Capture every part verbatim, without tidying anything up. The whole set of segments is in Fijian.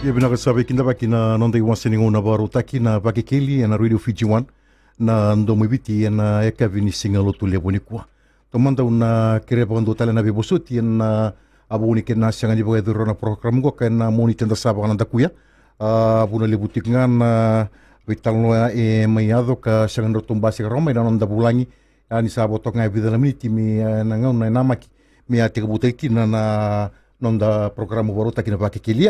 Ia vinaka sa veikidavaki na noda iwase ni gauna vakarautaki na Vakekeli ena Radio Fiji One, na Domo i Viti ena yakavi ni Siga Lotulevu nikua. Taumada au na kerea vakadua tale na veivosoti ena, a, vuku ni kena sega ni vakayacori rawa na porokaramu qoka ena Moniti eda sa vakanadakuya. A, vuna levu tiko ga na veitalanoa e mai yaco ka sega ni ratou basika rawa mai na noda vulagi. A, ni sa vo toka ga e vica na miniti me, e, na gauna e namaki me a tekivutaki kina na noda porokaramu vakarautaki na Vakekeli.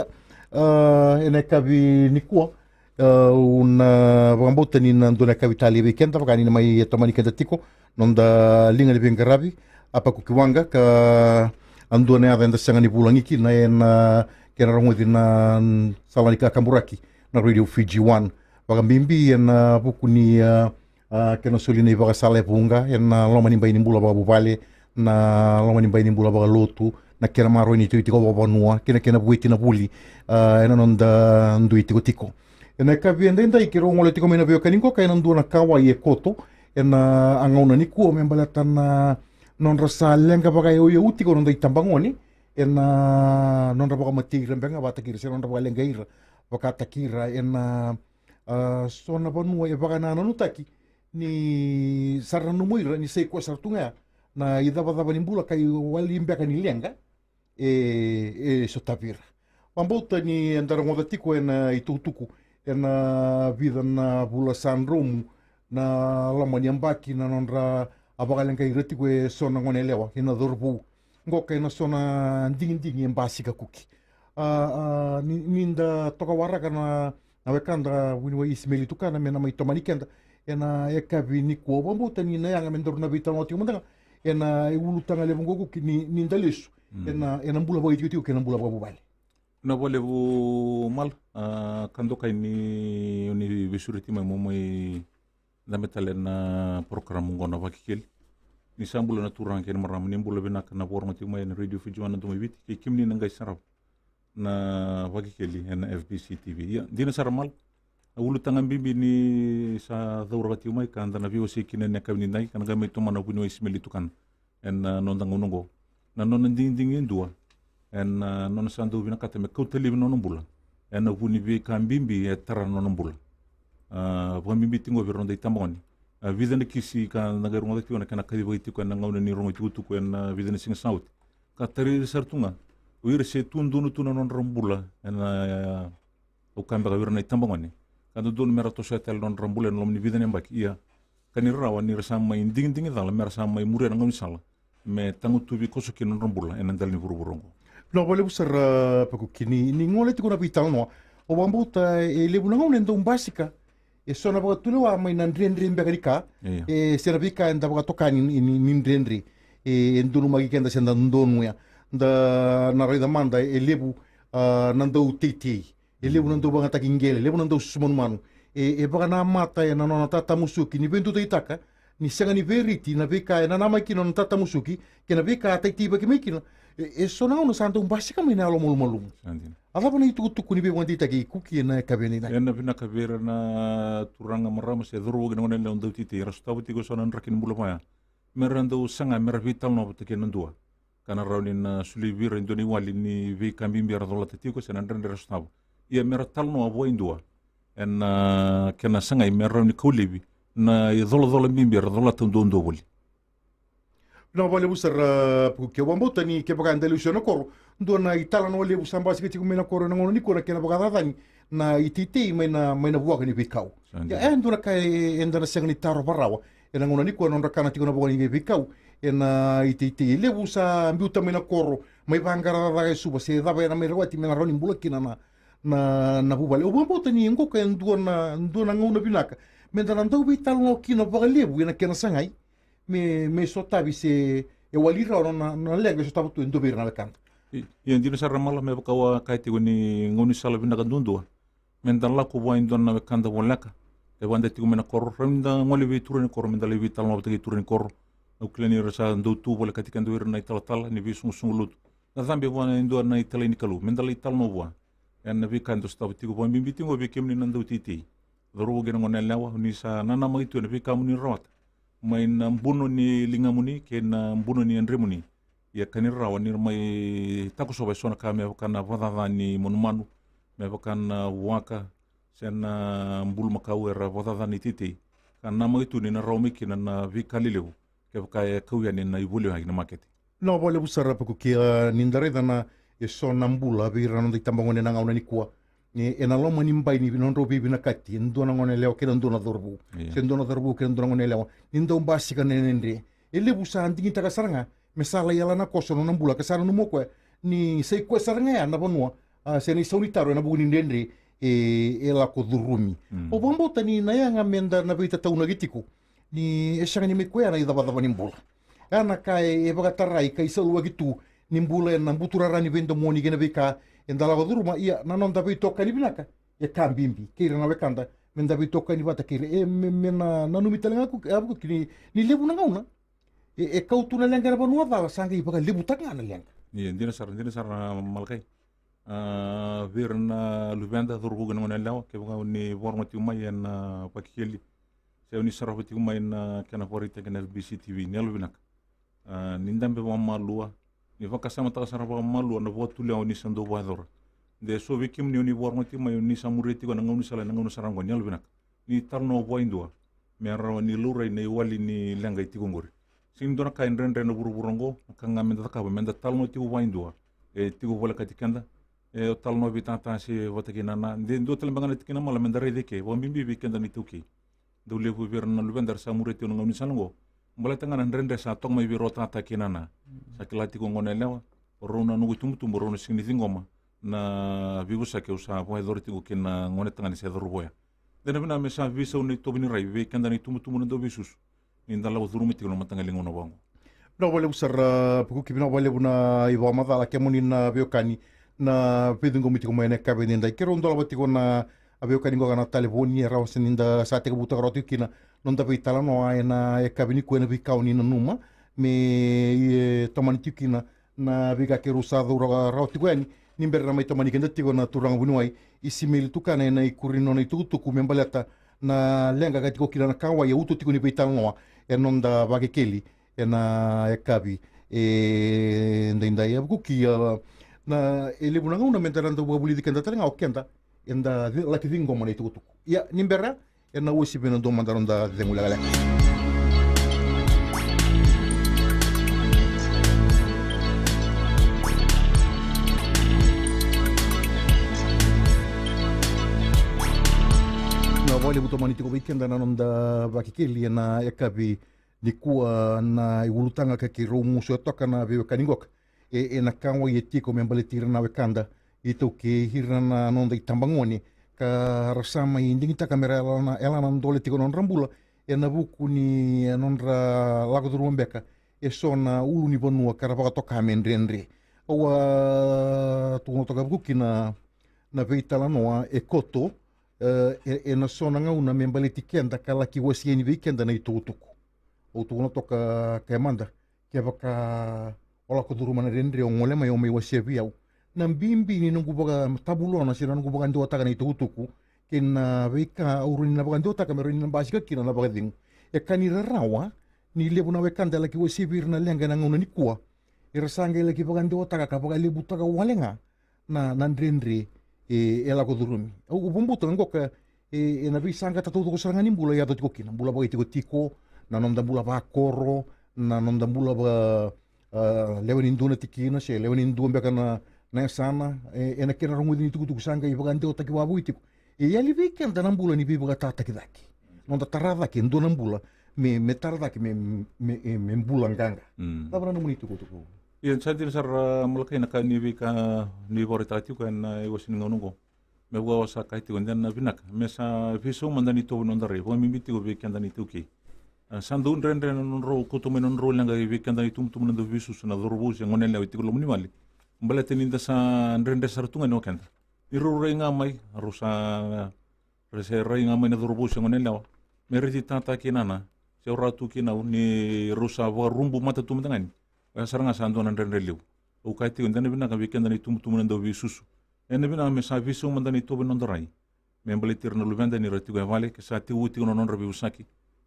A, ena yakavi nikua, a, au na vakabauta ni na dua na yakavi talei vei keda, vaka ni na mai tomani keda tiko noda liga ni veiqaravi, a, Pakuki Waqa, ka a dua na yaca eda sega ni vulagi kina ena kena rogoci na sala ni kakaburaki na Radio Fiji One. Vakabibi ena vuku ni, a, a, kena soli na ivakasala e vuqa ena loma ni bai ni bula vakavuvale, na loma ni bai ni bula vakalotu, na kena maroroi ni tikotiko vakavanua kei na kena vueti na vuli, a, ena noda dui tikotiko. Ena yakavi edaidai keirau gole tiko mai na veiwekani qoka ena dua na kauwai e koto ena gauna nikua me baleta na nodra sa leqa vakayauyau tiko na noda itabagone ena nodra vakamatei ira beka vakataki ira se nodra vakaleqai ira vakataki ira ena, a, so na vanua e vakanananutaki ni sa ra nanuma ira ni sa i koya sara tu ga ya na icavacava ni bula ka i wali beka ni leqa e, e sotavi ira. Vakabauta ni eda rogoca tiko ena itukutuku ena vica na vula sa dromu na loma ni yabaki na nodra a vakaleqai ira tiko e so na gone yalewa kei na cauravou. Qoka ena so na digidigi e basika Kuki. A, a, ni, ni da toka waraka na, na wekada vuniwai Isimeli Tukana me na mai tomani keda ena yakavi nikua. Au vakabauta ni na yaga me daru na veitalanoa tiko mada ga ena iulutaga levu qo Kuki ni, ni da lesu ena, ena bula vakaitikotiko kei na bula vakavuvale. Na vakalevu Mala, a, ka dokai ni, ni veisureti mai mo mai dabe tale na porokaramu qo na Vakekeli. Ni sa bula na turaga kei na marama, ni bula vinaka na vakarogo tiko mai ena Radio Fiji One na Domo i Viti kei kemuni na qai sarava na Vakekeli ena F B C T V. Ia, dina sara Mala, na ulutaga bibi ni sa cauraka tiko mai ka da na veiwasei kina ena yakavi ni dai ka na qai mai tomana vuniwai Isimeli Tukana ena, a, noda gauna oqo. Na nona digidigi e dua ena, a, nona sa dau vinakata me kauta laivi na nona bula ena vu ni veika bibi e tara na nona bula. A, vakabibi tiko vei ira noda itabagone. A, vica na kisi ka da qai rogoca tiko na kena kacivaki tiko ena gauna ni rogo itukutuku ena, a, vica na siga sa oti. Ka tarai ira sara tu ga o ira se tu donu tu na nodra bula ena, a, au ka beka vei ira na itabagone ka dodonu me ra tosoya tale na nodra bula ena loma ni vica na yabaki. Ia, ka ni rarawa ni ra sa mai digidigi cala me ra sa mai muria na gaunisala me tagutuvi koso kina na nodra bula ena dela ni vuravura oqo. Vinaka vakalevu sara, a, Pakuki ni, ni gole tiko na veitalanoa. Au vakabauta e levu na gauna e dau basika e so na vakatulewa mai na dredre beka ni ka, e, se na veika eda vakatoka ni, ni, ni dredre e, e donumaki keda se da donuya. Da na raica mada e levu, a, na dau teitei. E levu na dau vakayagataki qele, levu na dau susu manumanu. E, e vakanamata ena nona tatamusuki ni veidutaitaka ni sega ni veriti na veika e nanamaki kina nona tatamusuki kei na veika a teiteivaki mai kina. E, e so na gauna sa dau basika mai na yalomalumalumu. A cava na itukutuku ni veivakadeitaki Kuki ena yakavi edaidai? Ena vinaka vei ira na turaga, marama se cauravou kei na gone yalewa dau teitei, era sotava tiko e so na draki ni bula vaya me ra dau saga me ra veitalanoa vata kei na dua ka na rawa ni na solia vei ira e dua na iwali ni veika bibi era colata tiko se na dredre era sotava. Ia me ra talanoa vua e dua ena, a, kena sagai me rawa ni kau laivi na icolacola bibi era colata duadua voli. Vinaka vakalevu sara, a, Pakuki. Au vakabauta ni kevaka eda lesu ena koro, dua na italanoa levu sa basika tiko mai na koro ena gauna nikua na kena vakacacani na iteitei mai na, mai na vuaka ni veikau. Ia, e dua na ka e, eda na sega ni tarova rawa ena gauna nikua na nodra kana tiko na vuaka ni veikau ena iteitei. E levu sa biuta mai na koro mai vaqara cakacaka e Suva se cava ena mai rawati me na rawa ni bula kina na, na, na vuvale. Au vakabauta ni qoka e dua na, dua na gauna vinaka me da na dau veitalanoa kina vakalevu ena kena sagai me, me sotavi se e wali rawa na, na, na leqa e sotava tu e dua vei ira na wekada. I, ia dina sara Mala, me vaka au a kaya tiko ni gaunisala vinaka duadua me da lako vua e dua na wekada voleka e vada tiko mai na koro, rawa ni da gole vei turaga ni koro me da lai veitalanoa vata kei turaga ni koro. Au kila ni ra sa dau tu volekati keda o ira na italatala ni veisoqosoqo lotu, na cabe vua e dua na italai ni Kalou me da lai talanoa vua ena veika eda sotava tiko, vakabibi tiko vei kemuni na dau teitei, cauravou kei na gone yalewa, ni sa nanamaki tu ena veika moni rawata mai na buno ni ligamuni kei na buno ni yadremuni. Ia ka ni rarawa ni ra mai takosova e so na ka me vaka na vakacaca ni manumanu, me vaka na vuaka se na bulumakau era vakacacana i teitei, ka namaki tu ni na rawa mai kina na veika lelevu kevaka e kau yani na ivoli ena makete. Na vakalevu sara Pakuki, ni da raica na eso na bula vei ira na noda itabagone ena gauna nikua. E, ena loma ni bai ni nodrau veivinakati e dua na gone yalewa kei na dua na cauravou. Ia. Se dua na cauravou kei na dua na gone yalewa. Ni dau basika na dredre. E levu sa digitaka sara ga me sa lai yala na koso na nona bula, ka sa nanuma o koya ni sa i koya sara ga ya na vanua, a, se na isau ni taro ena vuku ni dredre e, e lako curumi. Mm. Au vakabauta ni na yaga me da na veitataunaki tiko ni e sega ni mai koya na icavacava ni bula. Ya na ka e, e vakatarai ka isaluaki tu ni bula ena buturara ni veidomoni kei na veika eda lako curuma. Ia na noda veitokani vinaka e ka bibi kei ira na wekada me da veitokani vata kei ira. E me, me na nanumi tale ga Pakuki ni, ni levu na gauna e, e kau tu na leqa ena vanua cala, sa qai vakalevutaka ga na leqa. Ia, dina sara, dina sara na Malakai. A, vei ira na luveda, cauravou kei na gone yalewa, kevaka o ni vakarorogo tiko mai ena Vakekeli se o ni sarava tiko mai na kena vakaraitaki ena F B C T V, ni yalovinaka. A, ni dabe vakamalua, ni vakasamataka sara vakamalua na vakatulewa o ni sa dau vakayacora. De so vei kemuni o ni vakarorogo tiko mai, o ni sa muria tiko na gaunisala ena gauna sara oqo, ni yalovinaka. Ni talanoa vua e dua me rawa ni laurai na iwali ni leqa e tiko oqori. Sega ni dua na ka e dredre ena vuravura oqo, na ka ga me da cakava me da talanoa tiko vua e dua e tiko volekati keda. E, o talanoa veitata se vata kei nana, de dua tale beka na tikina mala me da raica eke, vakabibi vei keda na iTaukei. Dau levu vei ira na luveda era sa muria tiko na gaunisala oqo. Baleta ga na dredre sa toka mai vei ira o tata kei nana. Mm. Sa kila tiko o gone yalewa, o rau na noqu itubutubu, o rau na sega ni ciqoma na veivosaki au sa vakayacora tiko kei na gone tagane se cauravou ya. De na vinaka me sa veisau na itovo ni rai vei keda na itubutubu na Dauveisusu ni da lako curuma tiko na mataqali gauna vaqo. Vinaka vakalevu sara Pakuki, vinaka vakalevu na ivakamacala. Kemuni na veiwekani na veiciqomi tiko mai ena yakavi edaidai, keirau dolava tiko na veiwekani qoka na talevoni e rawa se ni da sa tekivutaka rawa tiko kina noda veitalanoa ena yakavi nikua, ena veika o ni nanuma me, e, tomani tiko kina na veika keirau sa cauraka rawa tiko yani. Ni bera na mai tomani keda tiko na turaga vuniwai Isimeli Tukana ena ikuri ni nona itukutuku me baleta na leqa ka tiko kina na kauwai e uto tiko ni veitalanoa ena noda Vakekeli ena yakavi edaidai. A, Pakuki, a, na, e levu na gauna me da na dau vakavulici keda tale ga o keda eda ci-, laki ciqoma na itukutuku. Ia, ni bera, ena uasivi ena dua mada noda cegu lekaleka. Na vakalevu tomani tiko vei keda na noda Vakekeli ena yakavi nikua, na iulutaga ka keirau gusu e toka na veiwekani qoka. E, ena kauwai e tiko me baleti ira na wekada iTaukei, ira na noda itabagone ka ra sa mai digitaka me ra yalana, yalana dole tiko na nodra bula ena vuku ni, e, nodra lako curuma beka eso na ulunivanua ka ra vakatoka me dredre. Au a tukuna toka vuku kina na veitalanoa e koto, e, e, ena so na gauna me baleti keda ka laki wasei yani vei keda na itukutuku. Au tukuna toka, kaya mada, kevaka o lako curuma na dredre, o gole mai, o mai wasea vei au. Na bibi ni noqu vakatavulona se na noqu vakadewataka na itukutuku kei na veika au rawa ni na vakadewataka me rawa ni na basika kina na vakacegu. E ka ni rarawa ni levu na wekada e laki wasei vei ira na leqa ena gauna nikua, era sa qai laki vakadewataka ka vakalevutaka wale ga na, na dredre e, e lako curumi. Au, au vakabauta ga qoka, e, ena veisaqa taucoko sara ga ni bula e yaco tiko kina, bula vakaitikotiko, na noda bula vakoro, na noda bula vaka, a, lewe ni dua na tikina se lewe ni dua beka na, na yasana, e, ena kena rogoci ni tukutuku sa qai vakadewataki vakavoui tiko. E yali vei keda na bula ni veivakatataki cake. Noda tara cake e dua na bula me, me tara cake me, me, e, me bula qaqa. Mm. Cava na nomuni tukutuku? Ia, sa dina sara, a, Malakai, na ka ni veika ni vakaraitaka tiko ena iwase ni gauna oqo. Me vaka au sa kaya tiko, de na vinaka me sa veisau mada na itovo ni noda rai, vakabibi tiko vei keda na iTaukei. A, sa dau dredre na nodrau kauta mai na nodrau leqa vei keda na itubutubu na Dauveisusu, na cauravou se gone yalewa e tiko loma ni vale. Baleta ni da sa dredre sara tu ga ni o keda. Ni rau rai ga mai, rau sa, ra se rai ga mai na cauravou se gone yalewa me raici tata kei nana se o ratu kei nau, ni rau sa vakarubu mata tu mada ga yani. Oya sara ga sa dua na dredre levu. Au kaya tiko, de na vinaka vei keda na itubutubu na Dauveisusu. Ena vinaka me sa veisau mada na itovo ni noda rai me baleti ira na luveda ni ra tiko e vale, ke sa tekivu tiko na nodra veivosaki.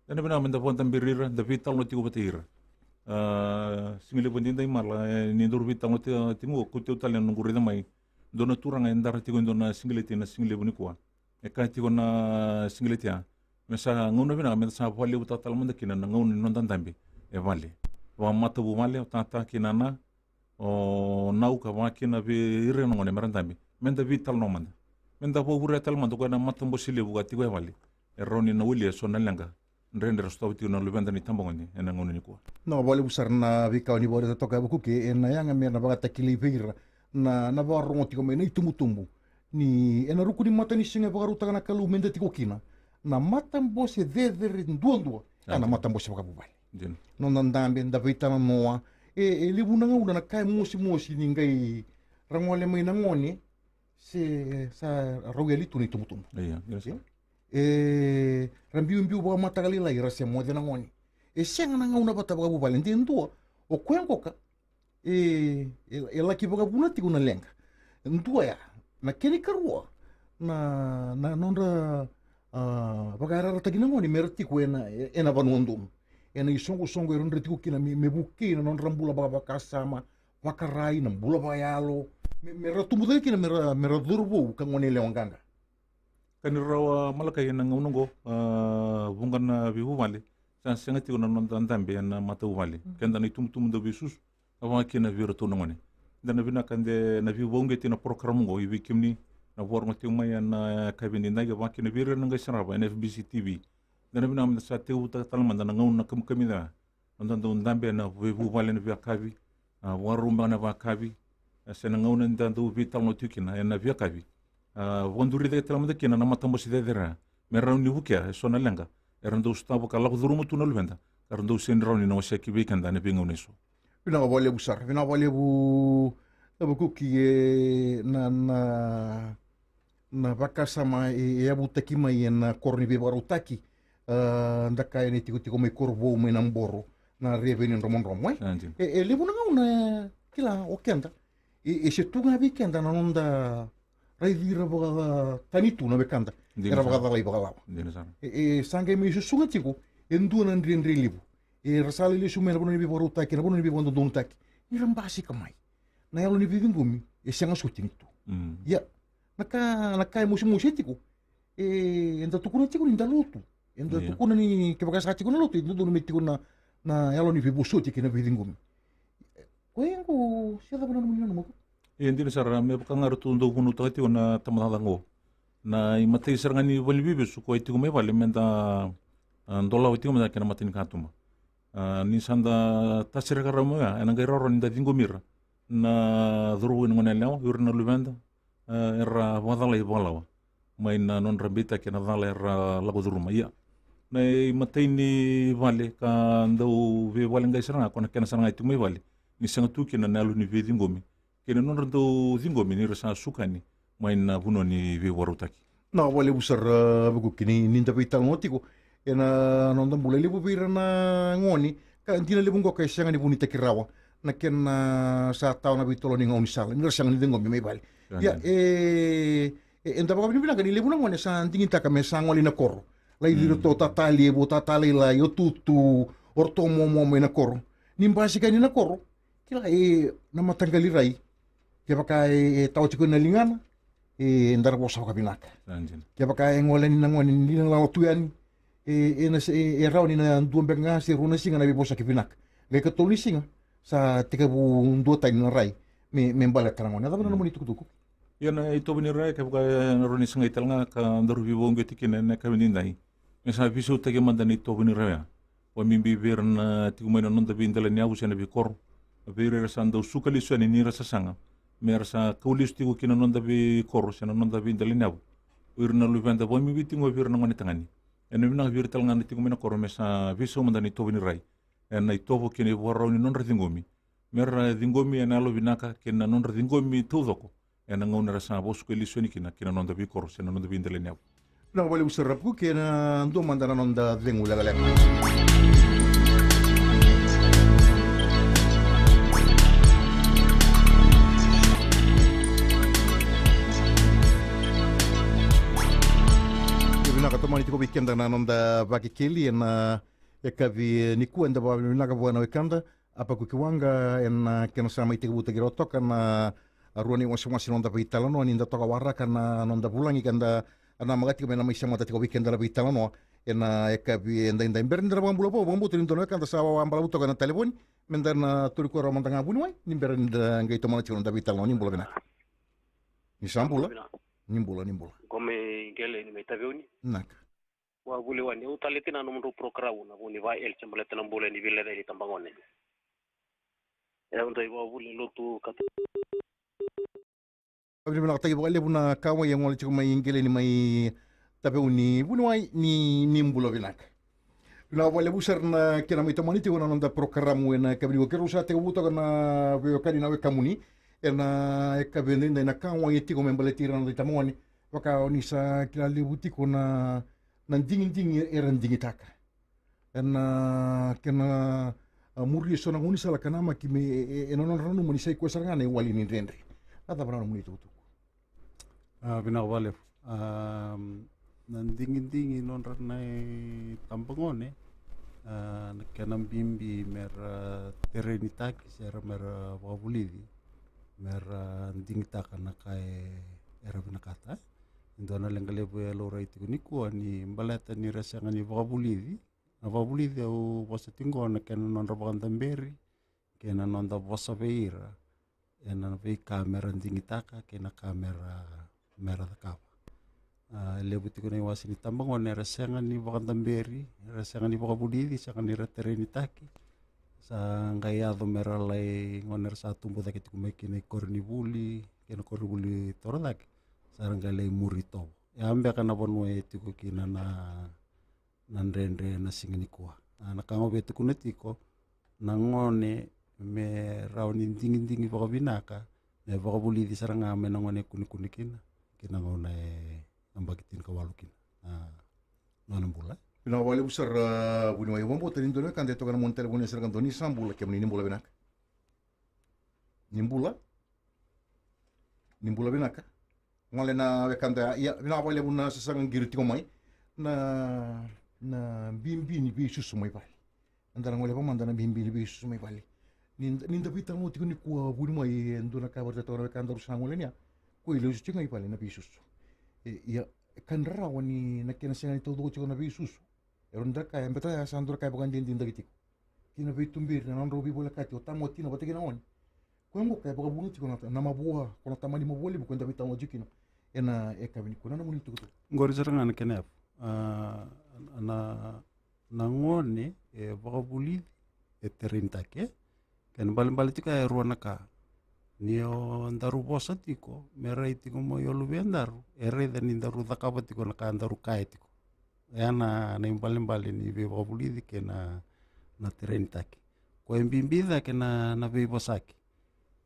Ena vinaka me da vakadaberi ira, da veitalanoa tiko vata ira. A, siga levu edaidai mala, e, ni daru veitalanoa tiko, tiko, kauti au tale na noqu raica mai Dua na turaga e dara tiko e dua na sigileti ena sigalevu nikua. E kaya tiko na sigileti ya, me sa gauna vinaka me da sa vakalevutaka tale mada kina na gauna ni noda dabe e vale. Vakamatavuvale, o tata kei nana, o nau ka vaka kina vei ira na gone me ra dabe. Me da veitalanoa mada. Me da vakavurea tale mada o koya na matabose levu ka tiko e vale. E rawa ni na welia eso na leqa dredre era sotava tiko na luveda ni tabagone ena gauna nikua. Na vakalevu sara na veika o ni vakaraitaka toka, e Vakuke, ena yaga me na vakatakilai vei ira na, na vakarogo tiko mai na itubutubu. Ni ena ruku ni matanisiga e vakarautaka na Kalou me da tiko kina, na matabose cecere duadua, e na matabose vakavuvale. Dina. Noda dabe, da veitalanoa, e, e levu na gauna na ka e mosimosi ni qai ra gole mai na gone, se sa rau yali tu na itubutubu. Ia, ia sa. E, ra biubiu vakamataka lailai, ra se moce na gone. E sega na gauna vata vakavuvale, de dua o koya qoka, e, e, e laki vakavuna tiko na leqa. Dua ya, na kena ikarua, na, na nodra, a, vakayarayarataki na gone me ra tiko ena, ena vanua donu. Ena isoqosoqo era nodra tiko kina me, me vukei na nodra bula vakavakasama, vakarai, na bula vakayalo, me, me ra tubu cake kina me ra, me ra cauravou ka gone yalewa qaqa. Ka ni rawa Malakai ena gauna oqo, a, vuqa na veivuvale sa sega tiko na noda dabe ena matavuvale. Mm. Keda na itubutubu dau veisusu, a vaka kina vei iratou na gone. Da na vinaka de na veivakauqeti na porokaramu oqo i vei kemuni na vakarorogo tiko mai ena yakavi edaidai, ka vaka kina vei ira na qai sarava ena F B C T V. Da na vinaka me da sa tekivutaka tale mada na gauna kamikamica. Noda dau dabe ena veivuvale ena veiyakavi, a, vakarau beka na vakayakavi, a, se na gauna eda dau veitalanoa tiko kina ena veiyakavi. A, vakaduri cake tale mada kina na matabose cecere me rawa ni vukea eso na leqa era dau sotava ka lako curuma tu na luveda, ka ra dau sega ni rawa ni na wasea ki vei keda ena veigauna eso. Vinaka vakalevu sara, vinaka vakalevu, e Vakuke, e, na, na na vakasama e, e yavutaki mai ena koro ni veivakarautaki, a, da kaya na itikotiko mai Korovou mai Naboro, na Reveni Dromodromo, e? A, dina. E, e levu na gauna, e, kila o keda. E, e se tu ga vei keda na noda raici ira vakatani tu na wekada. Dina sara. Era vakacalai vakalawa. Dina sara. E, e sa qai mai susuga tiko e dua na dredre levu. Era sa lai lesu mai na vanua ni veivakarautaki, na vanua ni veivakadodonutaki. Ni ra basika mai. Na yalo ni veiciqomi e sega soti ni tu. Mm. Ia, na ka, na ka e mosimosi tiko, e, eda tukuna tiko ni da lotu. Eda, ia, tukuna ni kevaka sa tiko na lotu, e dodonu me tiko na, na yalo ni veivosoti kei na veiciqomi. Koya qo, se cava na nomuni nanuma qo? E dina sara, me vaka ga ratou dau vunautaka tiko na tabacakacaka qo. Na imatai sara ga ni valeniveivesu ko e tiko mai vale me da, a, dolava tiko mai kei na matanikatuba. A, ni sa da tasereka rawa mai oya, ena qai rawarawa ni da ciqomi ira na cauravou, na goneyalewa, o ira na luveda, a, era vakacalai vakalawa mai na nodra beitaki ena cala era lako curuma. Ia, na imatai ni vale ka dau veivale qai sara ga, ko na kena sara ga e tiko mai vale, ni sega tu kina na yalo ni veiciqomi kei na nodra dau ciqomi ni ra sa sukani mai na vanua ni veivakarautaki. Na vakalevu sara, a, Vakuke, ni, ni da veitalanoa tiko ena noda bula, e levu vei ira na gone ka dina levu qoka e sega ni vunitaki rawa na kena sa tawa na veitolo ni gaunisala ni ra sega ni ciqomi mai vale. Ia, e, e, eda vakavinavinaka ni levu na gone sa digitaka me sa gole i na koro. Lai, mm, iratou o tata levu, o tata lailai, o tutu, o ratou momo mai na koro. Ni basika yani na koro, kila, e, na mataqali rai. Kevaka e, e tawa tiko na ligana, e, da na vosa vakavinaka. Sa dina. Kevaka e gole yani na gone ni na lako tu yani, e, e na se, e, e rawa ni na dua beka ga se rua na siga na veivosaki vinaka. Qai katolu ni siga, sa tekivu duatani na rai me, me baleta na gone. A cava na, mm, nomuni tukutuku? Ia, na itovo ni rai, kevaka e na rawa ni sagai tale ga ka daru veivakauqeti kina ena yakavi edaidai, me sa veisautaki mada na itovo ni rai oya. Vakabibi vei ira na tiko mai na noda veidela ni yavu se na veikoro. Vei ira era sa dau suka lesu yani ni ra sasaga me ra sa kau lesu tiko ki na noda veikoro se na noda veidela ni yavu. O ira na luveda, vakabibi tiko vei ira na gonetagane. Ena vinaka vei ira tale ga na tiko mai na koro me sa veisau mada na itovo ni rai ena itovo kei na ivakarau ni nodra ciqomi. Me ra ciqomi ena yalovinaka kei na nodra ciqomi taucoko ena gauna era sa vakasukai lesu yani kina ki na noda veikoro se na noda veidela ni yavu. Vinaka vakalevu sara Vakuke, ena dua mada na noda cegu lekaleka. Vinaka, tomani tiko vei keda na noda Vakekeli ena yakavi nikua. Eda vakavinavinaka vua na wekada a Vakuke Waqa ena kena sa mai tekivutaki rawa toka na, a rua na iwasewase na noda veitalanoa, ni da toka waraka na noda vulagi ka da namaka tiko me na mai semata tiko vei keda na veitalanoa ena yakavi edaidai. Bera ni da na vakabula vou, vakabauta ni dua na wekada sa wawa balavu toka ena talevoni, me da na turi koya rawa mada ga vuniwai, ni bera ni da qai tomana tiko na noda veitalanoa. Ni bula vinaka. Ni sa bula. Ni bula, ni bula. Ko mai qele ni mai Taveuni. Naka. Vavuli wani, au tale tina na nomudrau program na vuni va el se baleta na bula ni vila ni tabagone. E au dai vavuli lotu kata. Vavuli vinaka, taki vakalevu na kauwai e gole tiko mai qele ni mai Taveuni vuniwai. Ni, ni bula vinaka. Vinaka vakalevu sara na kena mai tomani tiko na noda program ena yakavi nikua. Keirau sa tekivu toka na veiwekani na wekamuni ena yakavi edaidai na kauwai e tiko me baleti ira na noda itabagone. Vaka o ni sa kila levu tiko na, na digidigi era digitaka. Ena kena, a, muri eso na gaunisala ka namaki me, e, e, ena nodra nanuma ni sa i koya sara ga na iwali ni dredre. A cava na nomuni itukutuku? A, vinaka vakalevu. A, na digidigi nodra na itabagone, a, na kena bibi mera terenitaki se ra mera vakavulici, mera digitaka na ka e, era vinakata. E dua na leqa levu e laurai tiko nikua ni baleta ni ra sega ni vakavulici. Na vakavulici au vosa tiko qo na kena nodra vakadaberi kei na noda vosa vei ira ena veika mera digitaka kei na ka mera, mera cakava. A, levu tiko na iwase ni tabagone era sega ni vakadaberi, era sega ni vakavulici, sega ni ra terenitaki. Sa qai yaco mera lai, gauna era sa tubu cake tiko mai kina i koronivuli kei na koronivuli torocake, sa ra qai lai muri tovo. E a beka na vanua e tiko kina na, na dredre na siga nikua. A, na ka ga au via tukuna tiko, na gone me rawa ni digidigi vakavinaka me vakavulici sara ga mai na gone e kunekune kina ki na gauna e yabaki tinikawalu kina. A, nona bula. Vinaka vakalevu sara, a, vuniwai. Au vakabauta ni dua na wekada e toka na mona talevoni e sara ga dua. Ni sa bula kemuni, ni bula vinaka. Ni bula. Ni bula vinaka. Gole na wekada, ia, vinaka vakalevu na sasaga qiri tiko mai. Na, na bibi ni veisusu mai vale. Eda na gole vamada na bibi ni veisusu mai vale. Ni, ni da veitalanoa tiko nikua vuniwai, e dua na ka e vakaraitaka toka na wekadaru sa gole ni a, ko i lesu tiko ga i vale na veisusu. E, ia, e ka ni rarawa ni na kena sega ni taucoko tiko na veisusu. E rau ni da kaya, e beta ya sa dua na ka e vakadinadinataki tiko. Kina veituberi na nodrau veivolekati o tama, o tina vata kei na gone. Koya oqo ka e vakavuna tiko na, na mavoa, ko na tamani mavoa levu ko eda veitalanoa tiko kina ena yakavi nikua. Na nomuni itukutuku? Qori sara ga na kena yavu. A, na, na gone e vakavulici, e terenitaki, e. Kena ibalebale tiko ya e rua na ka. Ni o daru vosa tiko, me rai tiko mai o luvedaru, e raica ni daru cakava tiko na ka daru kaya tiko. Oya na, na ibalebale ni veivakavulici kei na, na terenitaki. Koya e bibi cake na, na veivosaki.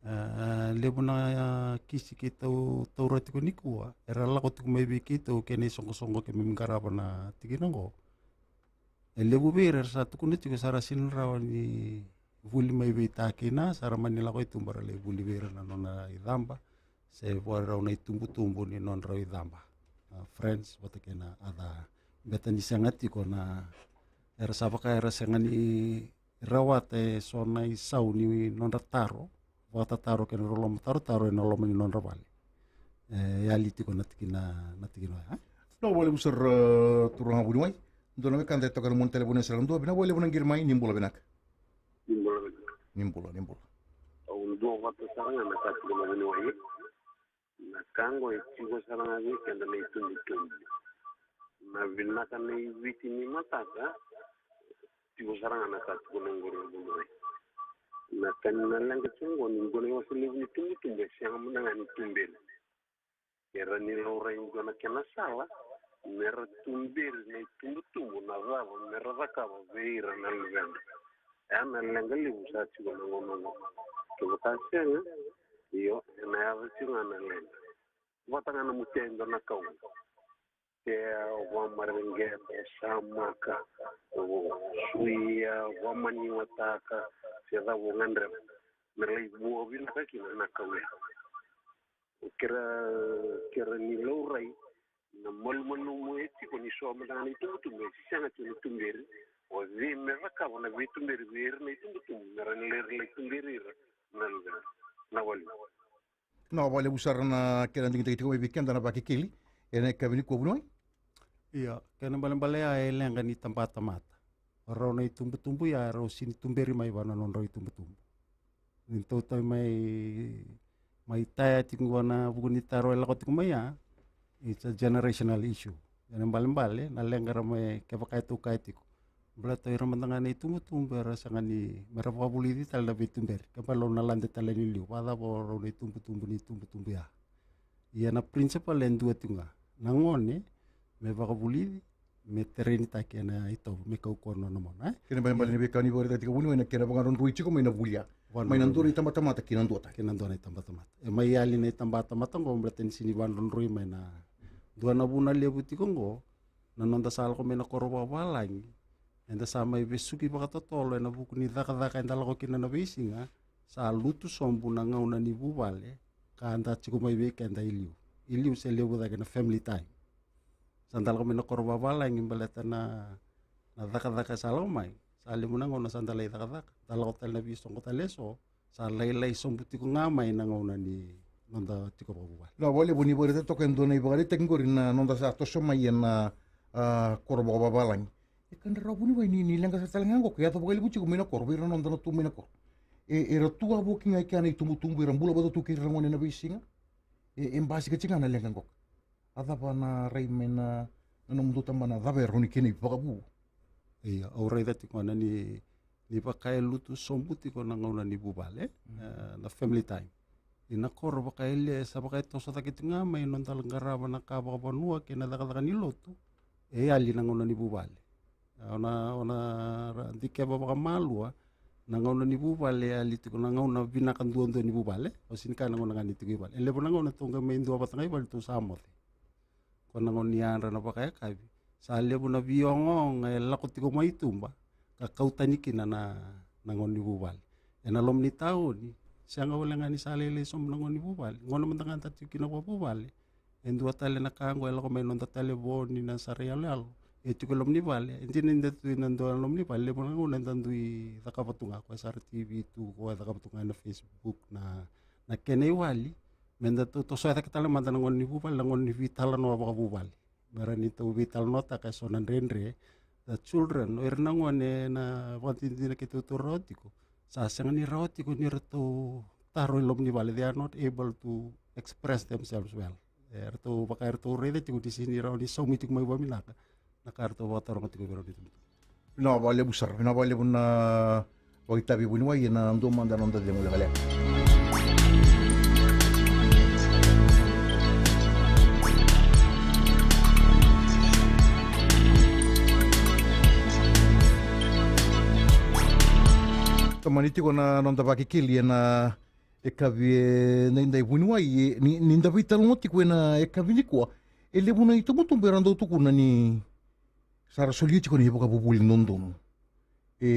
A, levu na, a, kisi keitou taura tiko nikua, era lako tiko mai vei keitou kei na isoqosoqo keimami qarava na tikina oqo. E levu vei ira era sa tukuna tiko sa ra sega ni rawa ni vuli mai vei ta kei na, sa ra mani lako i tuba ra lai vuli vei ira na nona icaba, se vua rau na itubutubu ni nodrau icaba. A, friends vata kei na other. Beta ni sega tiko na, era sa vaka era sega ni rawata eso na isau ni nodra taro, vakatataro kei na nodra lomatarotaro ena loma ni nodra vale. E yali tiko na tikina, na tikina oya, e? Vinaka vakalevu sara, e, turaga vuniwai. Dua na wekada e toka na mona talevoni e sara ga dua. Vinaka vakalevu na qiri mai, ni bula vinaka. Ni bula vinaka. Ni bula, ni bula. Au dua vata sara ga na ka tiko na vuniwai. Na ka oqo e tiko sara ga vei keda na itubutubu. Na vinaka na iviti ni mataka, tiko sara ga na ka tiko na qori na vuniwai. Na ka ni na leqa tiko oqo ni dua na iwase levu ni tubutubu e sega mada ga ni tuberi. Era ni laurai dua na kena sala mera tuberi na itubutubu na cava mera cakava vei ira na luvedra. Oya na leqa levu sa tiko na gauna oqo. Kevaka sega, io, ena yaco tiko ga na leqa. Vata ga na mutia e dua na kau. Tea, o vakamareqeta, o samaka, o suia, o vakamaniwataka, se cava o gadreva. Me lai vua vinaka kina na kau ya. O kera, kera ni laurai na malumalumu e tiko ni so mada ga na itubutubu e sega tiko ni tuberi. O cei me cakava na veituberi vei ira na itubutubu me ra ni lai, lai tuberi ira na luvedra. Na wali. Vinaka vakalevu sara na kena digitaki tiko mai vei keda na Vakekeli ena yakavi nikua, vuniwai. Ia, kena ibalebale ya e leqa ni tabatamata. O rau na itubutubu ya rau sini tuberi mai vua na nodrau itubutubu. Ni tautauvata mai, mai taya tiko qo na vuku ni taro e lako tiko mai ya, it's a generational issue. Kena ibalebale na leqa ra mai, kevaka e tou kaya tiko, baleta o ira mada ga na itubutubu era sega ni, mera vakavulici tale na veituberi. Kena ibalebale rau na lade tale ni liu, vakacava o rau na itubutubu ni itubutubu ya. Ia na principle e dua tiko ga. Na gone me vakavulici, me tereinitaki ena itovo, me kaukauwa na nona mona, e? Kena ibalebale ni veika ni vakaraitaka tiko vuniwai na kena vakadrodroi tiko mai na vuli ya. Mai na dua na itabatamata ki na dua tale. Ki na dua na itabatamata. E mai yali na itabatamata qo, baleta ni sini vakadrodroi mai na dua na vuna levu tiko qo, na noda sa lako mai na koro vakavalagi. Eda sa mai vesuki vakatotolo ena vuku ni cakacaka eda lako kina na veisiga, sa lutu sobu na gauna ni vuvale, ka da tiko mai vei keda i liu. I liu se levu cake na family time. Sa da lako mai na koro vavalagi baleta na, na cakacaka sa lako mai. Sa levu na gauna sa da lai cakacaka. Da lako tale na veisoqo tale eso. Sa lailai sobu tiko ga mai na gauna ni noda tiko vakavuvale. Na vakalevu ni vakaraitaka toka e dua na ivakaraitaki qori na noda sa toso mai ena, a, koro vakavavalagi. E ka drau vuniwai ni, ni leqa sa tale ga qo, ke yaco vakalevu tiko mai na koro, vei ira na noda na tu mai na koro. E, era tu a voki ga e kea na itubutubu, era bula vata tu kei ira na gone na veisiga. E, e basika tiko ga na leqa qo. A cava na rai mai na, na nomudou tabana, cava e rawa ni kena ivakavu? Ia, au raica tiko ga na ni, ni vaka e lutu sobu tiko na gauna ni vuvale, e, na family time. Ia na koro vaka e le, sa vaka e toso cake tiko ga mai noda qarava na ka vakavanua kei na cakacaka ni lotu. E yali na gauna ni vuvale. Au na, au na ra-, dikeva vakamalua, na gauna ni vuvale e yali tiko na gauna vinaka duadua ni vuvale. Au sini kaya na gauna ga ni tiko i vale. E levu na gauna tou qai mai dua vata ga i vale tou sa moce. Ko na gauna ni yadra na vakayakavi. Sa levu na veiogaoga e lako tiko mai tuba, ka kau tani kina na, na gauna ni vuvale. Ena loma ni tauni, sega wale ga ni sa lailai sobu na gauna ni vuvale. Gauna mada ga da tiko kina vakavuvale. E dua tale na ka qo e lako mai noda talevoni, na sara yaloyalo. E tiko e loma ni vale, e dina ni da tu ina dua loma ni vale, levu na gauna eda dui cakava tu ga, ko e sara T V tu, ko e cakava tu ga ena Facebook, na, na kena iwali. Meda tou tosoya cake tale mada na gauna ni vuvale, na gauna ni veitalanoa vakavuvale. Me rawa ni tou veitalanoataka eso na dredre. The children, o ira na gone na vakadinadina keitou rawa tiko. Sa sega ni rawa tiko ni ratou taro i loma ni vale, they are not able to express themselves well. E ratou vaka, e ratou raica tiko ni sega ni rawa ni saumi tiko mai vakavinaka na ka ratou vakataroga tiko vei rau ni tubutubu. Vinaka vakalevu sara, vinaka vakalevu na vakaitavi vuniwai, ena dua mada na noda cegu lekaleka. Tomani tiko na noda Vakekeli ena yakavi edaidai vuniwai, e, ni, ni da veitalanoa tiko ena yakavi nikua. E levu na itubutubu era dau tukuna ni sa ra solia tiko na ivakavuvuli dodonu. E,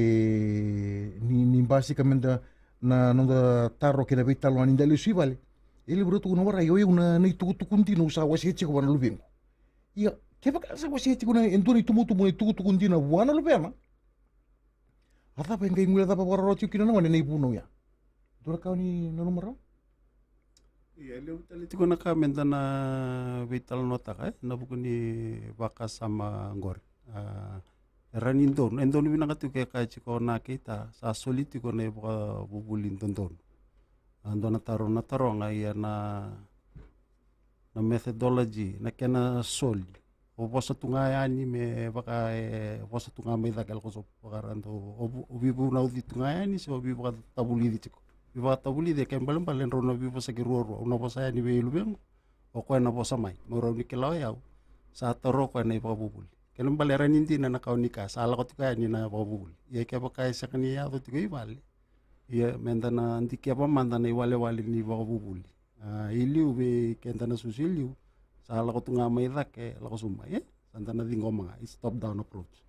ni, ni basika meda na noda taro kei na veitalanoa ni da lesu i vale. E levu era tukuna, warai, o yau na, na itukutuku dina au sa wasea tiko vua na luvequ. Ia, kevaka sa wasea tiko na, e dua na itubutubu na itukutuku dina vua na luvena. A cava e qai guilecava vakarorogo tiko kina na gone na ivunau ya? Dua na ka o ni nanuma rawa? Ia, e levu tale tiko na ka meda na veitalanoataka, e, na vuku ni vakasama qori. A, e rawa ni donu, e donu vinaka tiko ke kaya tiko na kei ta, sa soli tiko na ivakavuvuli dodonu. A, dua na taro na taroga, ia na, na methodology, na kena soli. O vosa tu ga yani me vaka e vosa tu ga mai cake, lako sobu vaka ra dau, o vu-, o veivunauci tu ga yani se o veivakatavulici tiko. Veivakatavulici e kena ibalebale drau na veivosaki ruarua, au na vosa yani vei luvequ, o koya na vosa mai. Mo rau ni kila o yau, sa taro o koya na ivakavuvuli. Kena ibalebale e rawa ni dina na ka o ni kaya, sa lako tiko yani na ivakavuvuli. Ia kevaka e sega ni yaco tiko i vale, ia meda na dikeva mada na iwalewale ni ivakavuvuli. A, i liu vei keda na susu i liu, sa lako tu ga mai cake, lako sobu mai, e? Sa da na ciqoma ga, it's top down approach.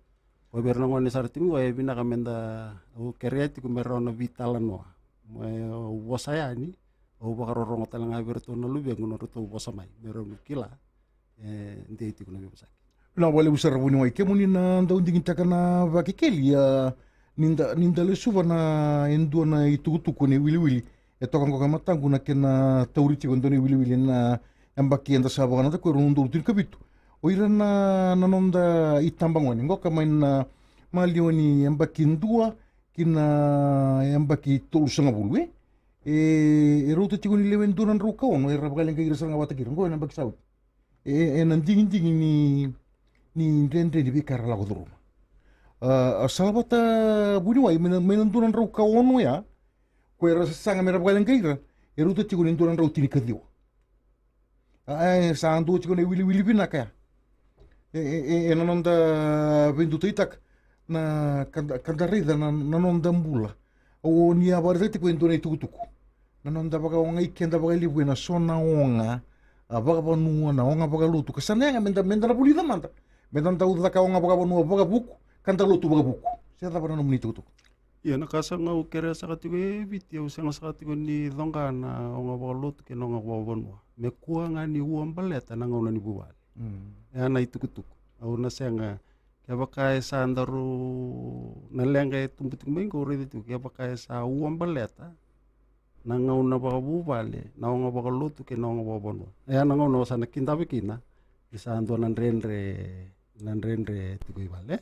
Ko vei ira na gone sara tiko qo, e vinaka meda, au kerea tiko me rawa na veitalanoa. Me au vosa yani, au vakarorogo tale ga vei iratou na luvequ nodratou vosa mai, me rau ni kila, e, dei tiko na veivosaki. Vinaka vakalevu sara vuniwai, kemuni na dau digitaka na Vakekeli, a, ni da, ni da lesuva na e dua na itukutuku ena iwiliwili. E toka qoka e mataqu na kena tauri tiko e dua na iwiliwili na yabaki eda sa vakanadaku e rua na udolu tinikavitu. O ira na, na noda itabagone qoka mai na maliwa ni yabaki dua ki na yabaki tolusagavulu, e? E, e rauta tiko ni lewe dua na drau ka ono era vakaleqai ira sara ga vata kei ira qo ena yabaki sa oti. E, e, ena digidigi ni, ni dredre ni veika era lako curuma. A, a salavata vuniwai mai na, mai na dua na drau ka ono ya, ko era sasaga mera vakaleqai ira, e rauta tiko ni dua na drau tinikaciwa. A, e, sa dua tiko na iwiliwili vinaka ya. E, e, e, ena noda veidutaitaka na ka da, ka da raica na, na noda bula. O ni a vakaraitaka tiko e dua na itukutuku. Na noda vakaogai keda vakalevu ena so na oga, a, vakavanua, na oga vakalotu. Ka sa na yaga meda, meda na vulica mada. Meda dau caka oga vakavanua vakavuku, ka da lotu vakavuku. Se cava na nomuni itukutuku? Ia, na ka sa gau kerea saka tiko e Viti, au sega saka tiko ni coqa na oga vakalotu kei na oga vakavanua. Me kua ga ni ua baleta na gauna ni vuvale. Mm. E a na itukutuku. Au na sega, kevaka e sa daru na leqa e tubu tiko mai qo, au raica tiko, kevaka e sa ua baleta na gauna vakavuvale, na oga vakalotu kei na oga vakavanua. E a na gauna au sa na kidava kina ni sa dua na dredre, na dredre tiko i vale.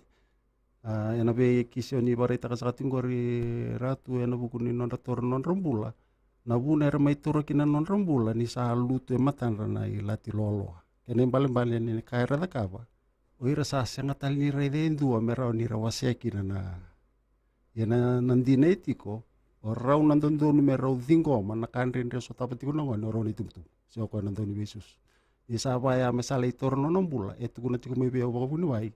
A, ena veikisi o ni vakaraitaka saka tiko qori, Ratu, ena vuku ni nodra toro na nodra bula. Na vuna era mai taura kina na nodra bula ni sa lutu e matadra na ilati loaloa. Kena ibalebale ni ka era cakava, o ira sa sega tale ni raica e dua me rawa ni ra wasea kina na. Ia na, na dina e tiko, o rau na dodonu me rau ciqoma na ka dredre e sotava tiko na gone, o rau na itubutubu, se o koya na dauniveisusu. Ni sa vaya me sa lai taura na nona bula, e tukuna tiko mai vei au vakavuniwai,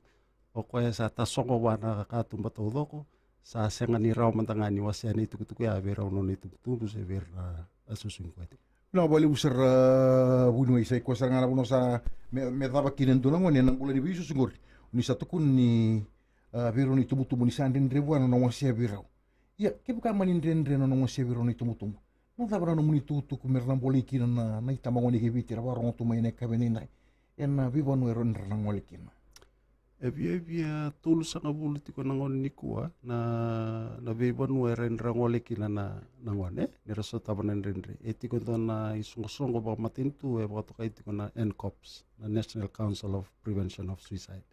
o koya sa tasogo vua na katuba taucoko, sa sega ni rawa mada ga ni wasea na itukutuku ya vei rau na nona itubutubu se vei ira na susu ni koya tiko. Na vakalevu sara, a, vuniwai, sa i koya sara ga na vanua sa me, me cava kina e dua na gone ena bula ni veisusu qori. Ni sa tukuni ni, a, vei rau na itubutubu ni sa dredre vua na nona wasea vei rau. Ia, kevaka mani dredre na nona wasea vei rau na itubutubu, na cava na nomuni itukutuku me ra na bolei kina na, na itabagone kei Viti era vakarogo tu mai ena yakavi edaidai ena veivanua era, era na gole kina? E viavia tolusagavulu tiko na gone nikua na, na veivanua era, era gole kina na, na gone ni ra sotava na dredre. E tiko e dua na isoqosoqo vakamatanitu e vakatokai tiko na NCOPS, na National Council of Prevention of Suicide.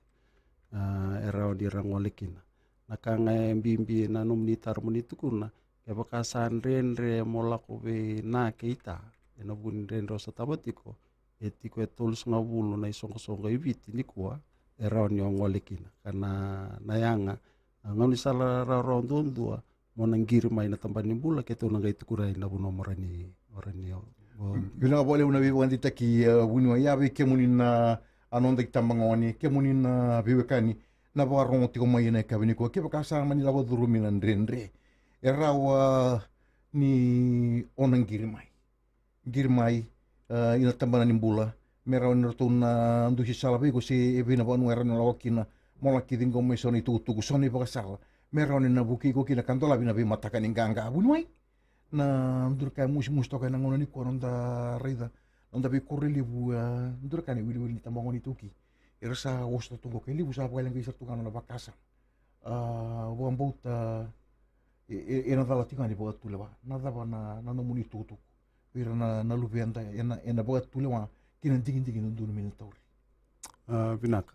A, e rawa ni ra gole kina. Na ka ga e bibi na nomuni taro mo ni tukuna, kevaka sa dredre mo lako vei na kei ta ena vuku ni dredre o sotava tiko, e tiko e tolusagavulu na isoqosoqo e Viti nikua e rawa ni o gole kina. Ka na, na yaga, a, gaunisala rawarawa duadua mo na qiri mai na tabana ni bula, keitou na qai tukuna na vanua mo rawa ni, mo rawa ni o, o. Vinaka vakalevu na veivakadeitaki, a, vuniwai, ia vei kemuni na, a, noda itabagone, kemuni na veiwekani na vakarogo tiko mai ena yakavi nikua, kevaka sa mani lako curumi na dredre, e rawa ni o na qiri mai. Qiri mai, a, ina tabana ni bula, me rawa ni ratou na dusi sala vei iko se e vei na vanua e rawa ni lako kina, mo laki ciqoma mai so na itukutuku, so na ivakasala me rawa ni na vukei iko kina ka dolavi na veimataka ni qaqa, vuniwai. Na dua na ka e musimusi toka ena gauna nikua, noda raica, noda veikoro levu, a, dua na ka na iwiliwili ni tabagone iTaukei era sa osota tu qo, ka e levu sa vakaleqai sara tu ga na nona vakasama. A, vakabauta, e, e, ena cala tiko ga ni vakatulewa. Na cava na, na nomuni itukutuku vei ira na, na luveda ena, ena vakatulewa kei na digidigi dodonu me na tauri? A, vinaka.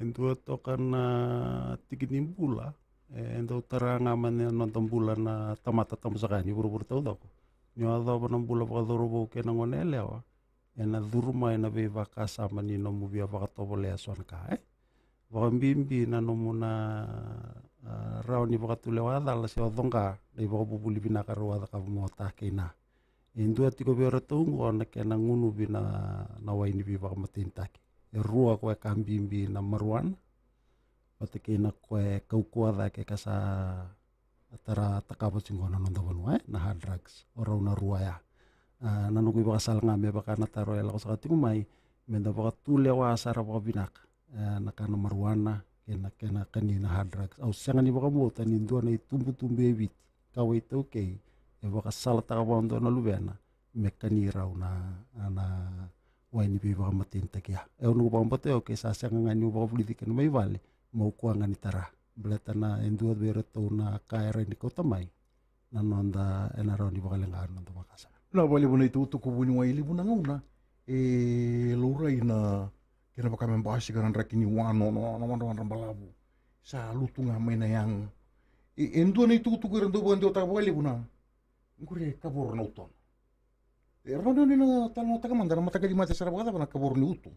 E dua toka na tiki ni bula e dau tara ga mai na noda bula na tamata, tabu saka yani, vuravura taucoko. Ni o yacova na bula vakacauravou kei na gone yalewa, ena curu mai na veivakasama ni nomu via vakatovolea so na ka, e? Vakabibi na nomu na, a, rawa ni vakatulewa cala se o coqa na ivakavuvuli vinaka rau a cakava mo ta kei na. E dua tiko vei iratou oqo na kena gunuvi na, na wai ni veivakamatenitaki. E rua koya ka bibi, na marijuana vata kei na koya e kaukauwa cake ka sa tara takava tiko na noda vanua, e, na hard drugs. O rau na rua ya. A, na noqu ivakasala ga me vaka na taro e lako saka tiko mai, me da vakatulewa sara vakavinaka, e, na ka na marijuana kei na, kei na kani na hard drugs. Au sega ni vakabauta ni dua na itubutubu e Viti, kawa iTaukei, e vakasalataka vakadua na luvena me kani rau na, na wai ni veivakamatenitaki ya. E, au noqu vakabauta, e, okay, sa sega ga niu vakavulici kina mai vale, meu kua ga ni tara. Baleta na, e dua vei iratou na ka e rawa ni kauta mai, na noda, ena rawa ni vakaleqa na noda vakasama. Na vakalevu na itukutuku vuniwai, levu na gauna e laurai na kena vaka me basika na draki ni wa, no, no, na wadrawadra balavu sa lutu ga mai na yago. E, e dua na itukutuku era dau vakadewataka vakalevu na, qori e kavoro na utona. E rawa ni na talanoataka mada na mataqali mate sara vakacava na kavoro ni uto.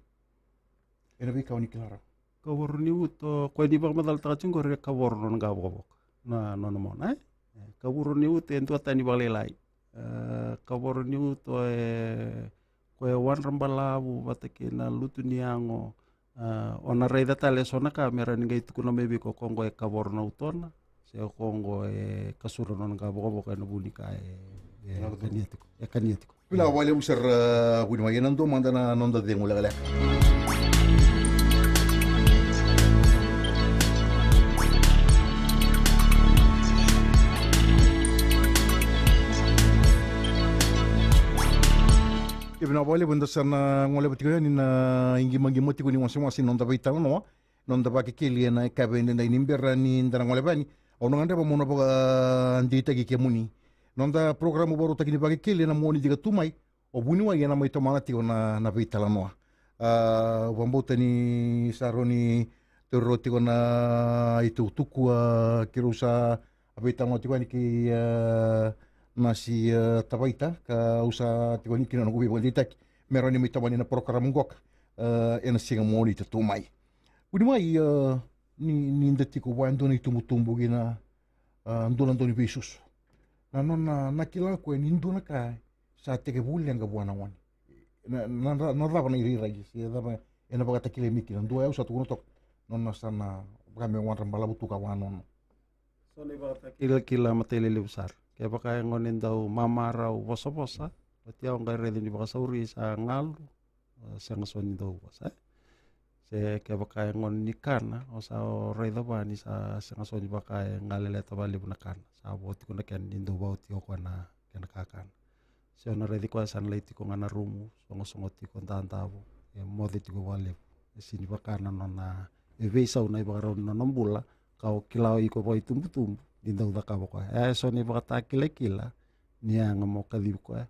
Ena veika o ni kila rawa. Kavoro ni uto, o koya ni vakamacalataka tiko qori e kavoro nona qavokavoka. Na nona mona, e? E, kavoro ni uto e duatani vakalailai. E, kavoro ni uto e, koya e wadra balavu vata kei na lutu ni yago. A, o na raica tale eso na ka me rawa ni qai tukuna mai vei iko, o koya qo e kavoro na utona, se o koya qo e kasura nona qavokavoka ena vu ni ka e, e kania tiko, e kania tiko. Vinaka vakalevu sara vuniwai, ena dua mada na noda cegu lekaleka. E vinaka vakalevu, eda sa na goleva tiko yani na iqimaqima tiko ni wasewase ni noda veitalanoa, noda Vakekeli ena yakavi edaidai. Ni bera ni da na goleva yani, au na gadreva meu na vakadeitaki kemuni. Noda porokaramu vakarautaki ni Vakekeli ena Moniti ka tu mai, o vuniwai ena mai tomana tiko na, na veitalanoa. A, au vakabauta ni sa rawa ni tauri rawa tiko na itukutuku, a, keirau sa veitalanoa tiko yani kei, a, Nasi, a, Tavaita, ka au sa tiko yani kina noqu veivakadeitaki me rawa ni mai tomani na porokaramu qoka, a, ena siga Moniti tu mai. Vuniwai, a, ni, ni da tiko vua e dua na itubutubu kei na, a, dua na dau ni veisusu. Na nona, na kila o koya ni dua na ka sa tekivu leqa vua na gone. Na, na, na, na cava na irairai, se cava ena vakatakilai mai kina, dua e au sa tukuna toka. Nona sa na vaka me wadra balavu tu ka vanono. So na ivakatakilakila matailelevu sara. Kevaka e gone dau mamarau vosavosa, oti au qai raica ni vakasauri sa galu, a, sega so ni dau vosa, e? Se kevaka e gone ni kana, o sa o raica vua ni sa sega so ni vaka e galeleta vakalevu na kana. Sa vo tiko na kena ni dau vaoti o koya na kena kakana. Se o na raici koya sa na lai tiko ga na rumu, sogosogo tiko, dadavo, e moce tiko vakalevu. E sega ni vaka na nona, e veisau na ivakarau ni nona bula, ka o kila o iko vakaitubutubu ni dau cakava o koya. E so na ivakatakilakila ni yaga mo kacivi koya,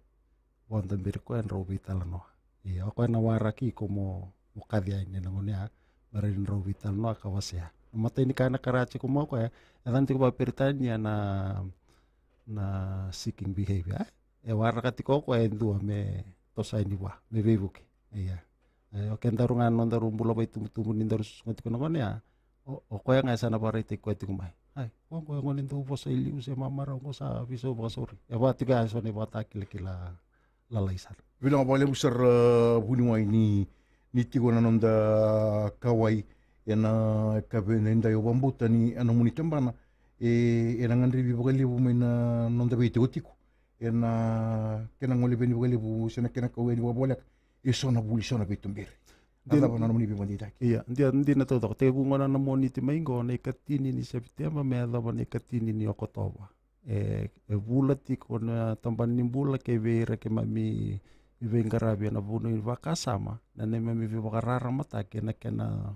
vodo beri koya, drau veitalanoa. Ia, o koya na waraki iko mo, mo kaci yani ena gauna ya, me rawa ni drau veitalanoa ka wasea. Na imatai ni ka ena kara tiko mai o koya, e yacana tiko vakaperitania na, na seeking behavior, e? E waraka tiko o koya e dua me toso yani vua, me veivuke. Ia. E, o kedaru ga na nodaru bula vakaitubutubu ni daru susuga tiko na gauna ya, o, o koya ga e sa na vakaraitaki koya tiko mai. Ai, o koya gone dau vosa i liu se mamarau, qo sa veisau vakasauri. E vaka tiko ya e so na ivakatakilakila lalai sara. Vinaka vakalevu sara, a, vuniwai ni, ni tiko na noda kauwai ena yakavi edaidai. Au vakabauta ni a nomuni tabana, e, ena gadrevi vakalevu mai na noda veitikotiko ena kena gole veni vakalevu se na kena kau yani vakavoleka e so na vuli, so na veituberi. A cava na nomuni veivakadeitaki? Ia, dina, dina taucoko. Tekivu gona na Moniti mai qo, na ikatini ni Sepiteba me yacova na ikatini ni Okotova. E, e vula tiko na tabana ni bula kei vei ira keimami veiqaravi ena vanua ni vakasama, na neimami veivakararamataki ena kena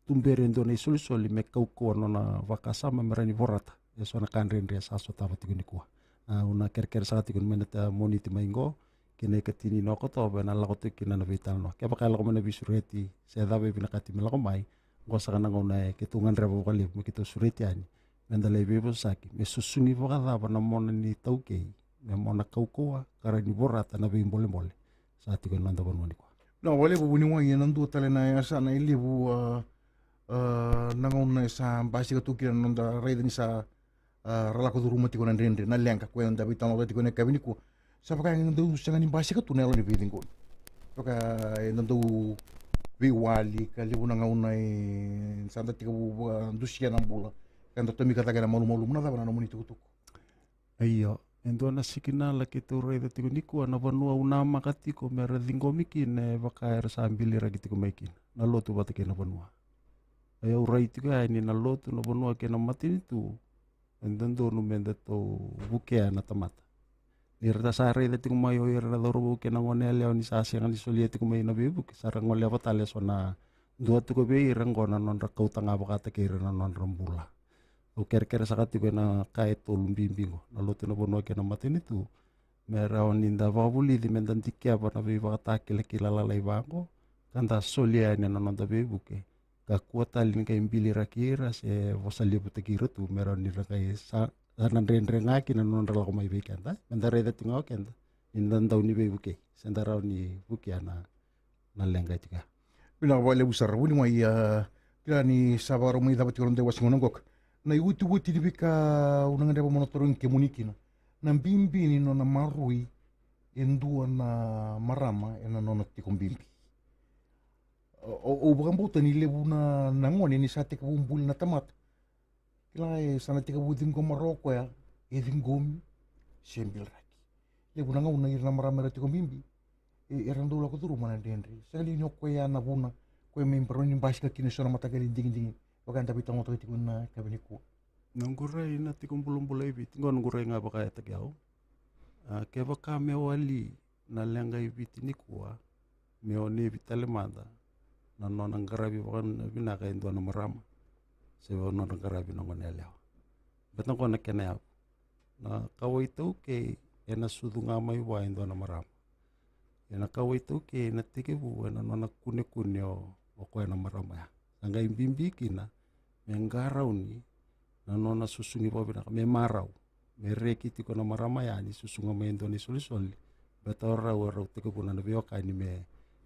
tuberi e dua na isolisoli me kaukauwa na nona vakasama me rawa ni vorata e so na ka dredre sa sotava tiko nikua. A, au na kerekere saka tiko ni mai na ta Moniti mai qo kei na ikatini ni Okotova ena lako tiko kina na veitalanoa. Kevaka e lako mai na veisureti se cava e vinakati me lako mai, qo saka na gauna e keitou gadreva vakalevu me keitou sureti yani, me da lai veivosaki me susugi vakacava na mona ni taukei, me mona kaukauwa ka rawa ni vorata na veibolebole sa tiko ena noda vanua nikua. Na vakalevu vuniwai, ena dua tale na yasana e levu, a, a, na gauna e sa basika tu kina na noda raica ni sa, a, ra lako curuma tiko na dredre, na leqa, koya eda veitalanoataka tiko ena yakavi nikua. Sa vaka e dau sega ni basika tu na yalo ni veiciqomi. Vaka eda dau veiwali ka levu na gauna e sa da tekivu vakadusia na bula ka da tomika cake na malumalumu. Na cava na nomuni tukutuku? Io, e dua na sikinala keitou raica tiko nikua, na vanua au namaka tiko me ra ciqomi kina e vaka era sa biliraki tiko mai kina na lotu vata kei na vanua. Ia au rai tiko yani na lotu, na vanua kei na matanitu, e dodonu me datou vukea na tamata. Ni ra sa raica tiko mai o ira na cauravou kei na gone yalewa ni sa sega ni solia tiko mai na veivuke, sa ra goleva tale e so na dua tiko vei ira qo na nodra kauta ga vakataki ira na nodra bula. Au kerekere saka tiko ena ka e tolu bibi qo, na lotu ena vanua kei na matanitu, me rawa ni da vakavulici me da dikeva na veivakatakilakila lalai vaqo, ka da solia yani ena noda veivuke. Kakua tale ni qai biliraki ira se vosa levutaki ira tu me rawa ni ra qai sa, sa na dredre ga kina na nodra lako mai vei keda. Me da raica tiko ga o keda ni da dau ni veivukei se da rawa ni vukea na, na leqa e tiko ya. Vinaka vakalevu sara. Vuniwai, a, kila ni sa vakarau mai cava tiko na noda iwasewase qo. Na iutiuti ni veika au na gadreva mo na tarogi kemuni kina, na bibi ni nona maroroi e dua na marama ena nona tiko bibi. O, o, au vakabauta ni levu na, na gone ni sa tekivu buli na tamata, kila e sa na tekivu ciqoma rawa o koya e ciqomi se biliraki. Levu na gauna ira na marama era tiko bibi, e, era dau lako curuma na dredre. Sega ni o koya na vuna koya me rawa ni basika kina eso na mataqali digidigi vaka eda veitalanoataka tiko ena yakavi nikua. Na qurai na tiko bulabula i Viti qo, na qurai ga vaka e taki au. A, kevaka me wali na leqa i Viti nikua, me onevi tale mada na nona qaravi vakavinaka e dua na marama se nona qaravi na gone yalewa. Beta qo na kena yavu. Na kawa iTaukei ena sucu ga mai vua e dua na marama. Ia na kawa iTaukei ena tekivu ena nona kunekune o, o koya na marama ya. Sa qai bibi kina me qarauni na nona susugi vakavinaka, me marau, me reki tiko na marama ya ni susuga mai e dua na isolisoli. Beta o rau, o rau tekivu na, na veiwekani me,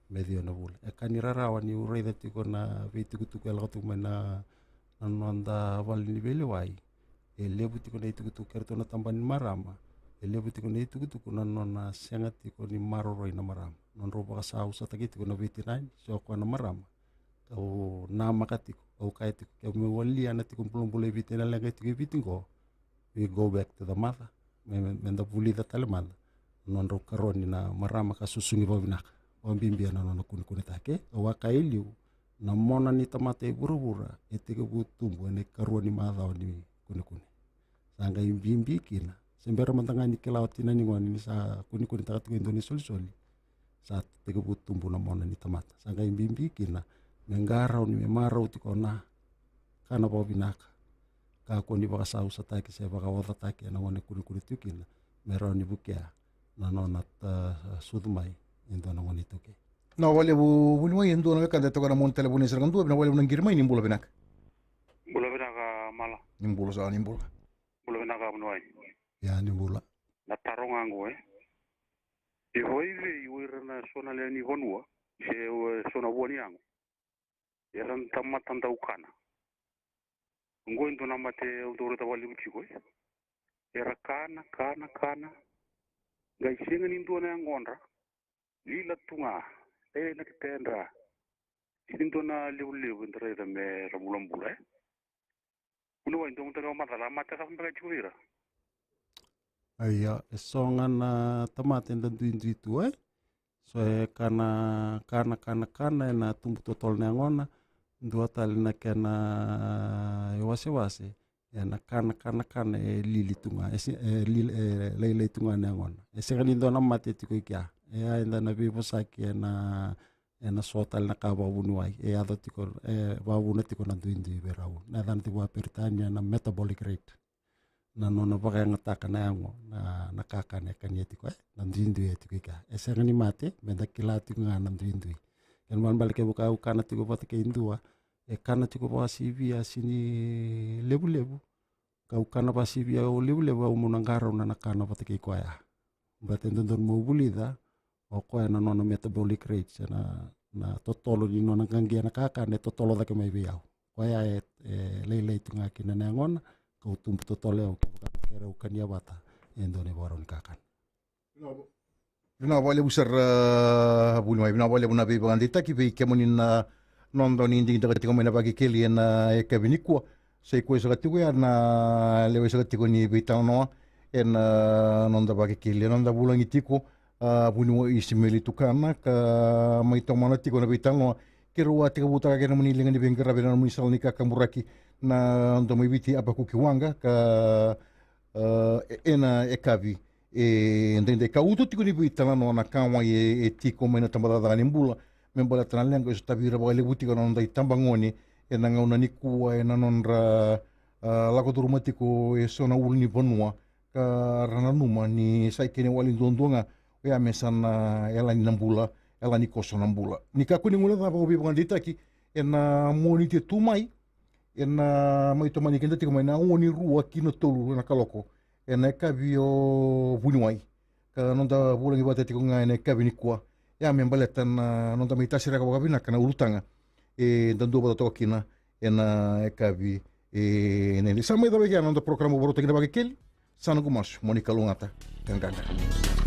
me ciwa na vula. E ka ni rarawa niu raica tiko na veitukutuku e lako tiko mai na, na noda vale ni veilewai. E levu tiko na itukutuku, kei ratou na tabana ni marama, e levu tiko na itukutuku na nona sega tiko ni maroroi na marama. Nodrau vakasausataki tiko na veitinani se o koya na marama. Kau namaka tiko, au kaya tiko, ke me walia na tiko bulabula i Viti, na leqa e tiko i Viti qo, we go back to the mother. Me, me, me da vulica tale mada na nodrau karoni na marama ka susugi vakavinaka, vakabibi ena nona kunekunetaki. Au a kaya e liu, na mona ni tamata e vuravura e tekivu tubu ena ikarua ni macawa ni kunekune. Sa qai bibi kina, se bera mada ga ni kila o tina ni gone ni sa kunekunetaka tiko e dua na isolisoli, sa tekivu tubu na mona ni tamata. Sa qai bibi kina me qarauni me marau tiko na kana vakavinaka, kakua ni vakasausataki se vakaocataki ena gauna e kunekune tiko kina, me rawa ni vukea na nona, a, sucu mai e dua na gone iTaukei. Na vakalevu vuniwai, e dua na wekada e toka na mona talevoni sara ga dua. Vinaka vakalevu na qiri mai, ni bula vinaka. Bula vinaka Mala. Ni bula sara, ni bula. Bula vinaka vuniwai. Ia, ni bula. Na taro ga qo, e, e vakaevei o ira na so na lewe ni vanua se, e, so na vua ni yago, era na tamata dau kana? Oqo e dua na mate au dau raica vakalevu tiko, e. Era kana, kana, kana, qai sega ni dua na yagodra, lila tu ga, e, na ketedra. Sega ni dua na levulevu eda raica me ra bulabula, e. Vuniwai, dua mada na macala, mate cava beka e tiko vei ira? Ia, e so ga na tamata eda duidui tu, e. So e kana, kana, kana, kana, ena tubu totolo na yagona. Dua tale na kena iwasewase, ena kana, kana, kana, e lili tu ga, e se, e lili, e lailai tu ga na yagona. E sega ni dua na mate e tiko i kea. E a eda na veivosaki ena, ena so tale na ka vakavuniwai e yaco tiko, e vakavuna tiko na duidui vei rau. Na yacana tiko vakaperitania na metabolic rate. Na nona vakayagataka na yago na, na kakana e kania tiko, e, na duidui e tiko i kea. E sega ni mate, me da kila tiko ga na duidui. Kena ibalebale kevaka au kana tiko vata kei dua e kana tiko vakasivia, sega ni levulevu, kau kana vakasivia au levulevu, au meu na qarauna na kana vata kei koya. Baleta e dodonu meu vulica o koya na nona metabolic rate, se na, na totolo ni nona qaqia na kakana e totolo cake mai vei au. Koya e, e lailai tu ga kina na yagona, kau tubu totolo au kevaka keirau kania vata e dua na ivakarau ni kakana. Vinaka vakalevu sara, a, vuniwai. Vinaka vakalevu na veivakadeitaki vei kemuni na noda ni digitaka tiko mai na Vakekeli ena yakavi nikua. Sa i koya saka tiko ya na lewe saka tiko ni veitalanoa ena, a, noda Vakekeli, ena noda vulagi tiko, a, vuniwai Isimeli Tukana, ka mai tomana tiko na veitalanoa. Keirau a tekivutaka kei na nomuni liga ni veiqaravi ena nomuni sala ni kakaburaki na Domoiviti Apakuki Waqa, ka, a, e, ena yakavi edaidai, ka uto tiko ni veitalanoa na kawai e, e tiko mai na tabacakacaka ni bula me baleta na leqa e sotavi ira vakalevu tiko na noda itabagone ena gauna nikua ena nodra, a, lako curuma tiko eso na ulunivanua, ka ra nanuma ni sa i kena iwali duadua ga, oya me sa na yalani na bula, yalani koso na bula. Ni kakua ni guilecava, au veivakadeitaki ena Moniti e tu mai, ena mai tomani keda tiko mai na aua ni rua ki na tolu ena kaloko, ena yakavi o vuniwai. Ka noda vulagi vata tiko ga ena yakavi nikua, ya me baleta na noda mai tasiraka vakavinaka na ulutaga eda duavata toka kina ena yakavi e nai. Sa mai cava kea na noda porokaramu vakarautaki na Vakekeli. Sa noqu masu mo ni kalougata ka qaqa.